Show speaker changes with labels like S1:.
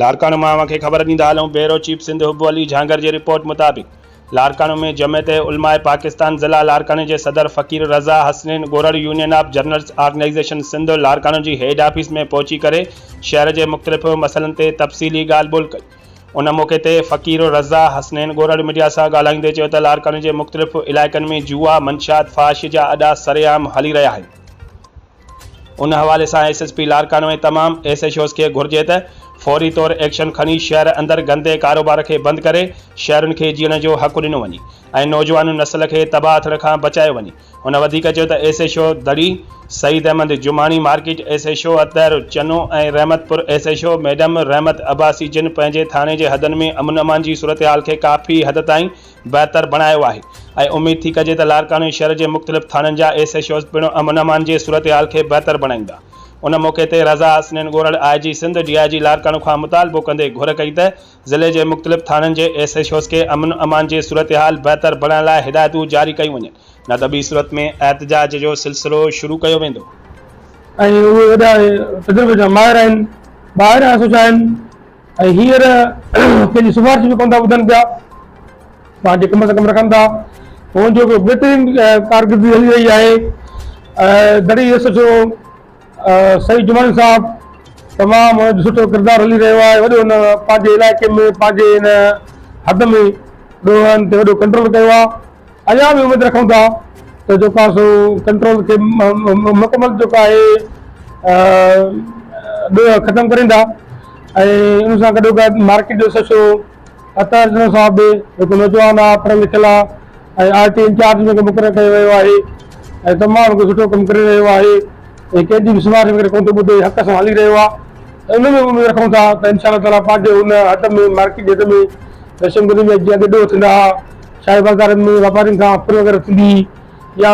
S1: لاڙڪاڻو مان اوهان کي خبر ڏيندا هلون بيورو چيف سنڌ حب علي جهانگر جي رپورٽ مطابق لاڙڪاڻو ۾ جمعيت علماء پاڪستان ضلع لاڙڪاڻي جي صدر Faqir Raza Hasnain Gorar union of journalist organisation Sindh Larkana جي هيڊ آفيس ۾ پهچي ڪري شهر جي مختلف مسئلن تي تفصيلي ڳالهه ٻولهه ڪئي ان موقعي تي فقير رضا حسنين ڳورڙ ميڊيا سان ڳالهائيندي چيو ته لاڙڪاڻي جي مختلف علائقن ۾ جوا منشيات فحاشي جا اڏا سرعام هلي رهيا آهن. ان حوالي سان ايس ايس پي لاڙڪاڻو ۽ تمام ايس ايڇ اوز کي گهرجي ته فوري طور ايڪشن کڻي شهر اندر گندي ڪاروبار کي بند ڪري شهرين کي جيئڻ جو حق ڏنو وڃي ۽ نوجوان نسل کي تباهه ٿيڻ کان بچايو وڃي هن وڌيڪ چيو ته S H O Daro Saeed Ahmed Jamani market S H O Athar Channo ۽ Rahmatpur S H O madam Rehmat Abbasi جن پنهنجي ٿاڻي جي حدن ۾ امن امان جي صورتحال کي ڪافي حد تائين بهتر بڻايو آهي ۽ اميد ٿي ڪجي ته لاڙڪاڻي شهر جي مختلف ٿاڻن جا ايس ايڇ اوز پڻ امن امان جي صورتحال کي بهتر بڻائيندا. ان موقعي تي Raza Hasnain Gorar I G Sindh, D I G Larkana کان مطالبو ڪندي گهر ڪئي ته ضلعي جي مختلف ٿاڻن جي ايس ايڇ اوز کي امن امان جي صورتحال بهتر بڻائڻ لاء هدايتون جاري ڪيون وڃن نه ته ٻي صورت ۾ احتجاج جو سلسلو شروع ڪيو ويندو.
S2: ۽ اهي وڏا تجربي جا ماهر آهن، ٻاهريان سوچ آهن. ۽ هينئر ڪنهن جي سفارش به ڪونه ٿا ٻڌن پيا، پنهنجي ڪم سان ڪم رکن ٿا. هن جو هڪڙو بهترين ڪارڪردگي هلي رهي آهي. دڙي ايس ايڇ او سعيد جماڻي صاحب تمام هن جو سٺو ڪردار هلي رهيو آهي. وڏو هن پنهنجي علائقي ۾ پنهنجي هن حد ۾ ڏوهن تي وڏو ڪنٽرول ڪيو آهي. اڃا به اميد رکون ٿا ته جيڪو آهي سو ڪنٽرول کي مڪمل جيڪو آهي ڏوهه ختم ڪريندا ۽ ان سان گڏو گڏ مارڪيٽ جو S H O Athar Chano صاحب به جيڪو نوجوان آهي پڙهيل لکيل آهي ۽ آر ٽي انچارج ۾ مقرر ڪيو ويو آهي ۽ تمام هڪ سٺو ڪم ڪري رهيو آهي ۽ ڪنهن جي به سفارش وغيره ڪونه ٿو ٻڌي حق سان هلي رهيو آهي ۽ ان ۾ به اميد رکون ٿا ته انشاء الله تعاليٰ پنهنجي ان حد ۾ مارڪيٽ جي حد ۾ رشم گلي ۾ جيئن اڳي ڏوهه ٿيندا هئا شاهي بازارن ۾ واپارين کان ڦر وغيره ٿيندي هئي يا.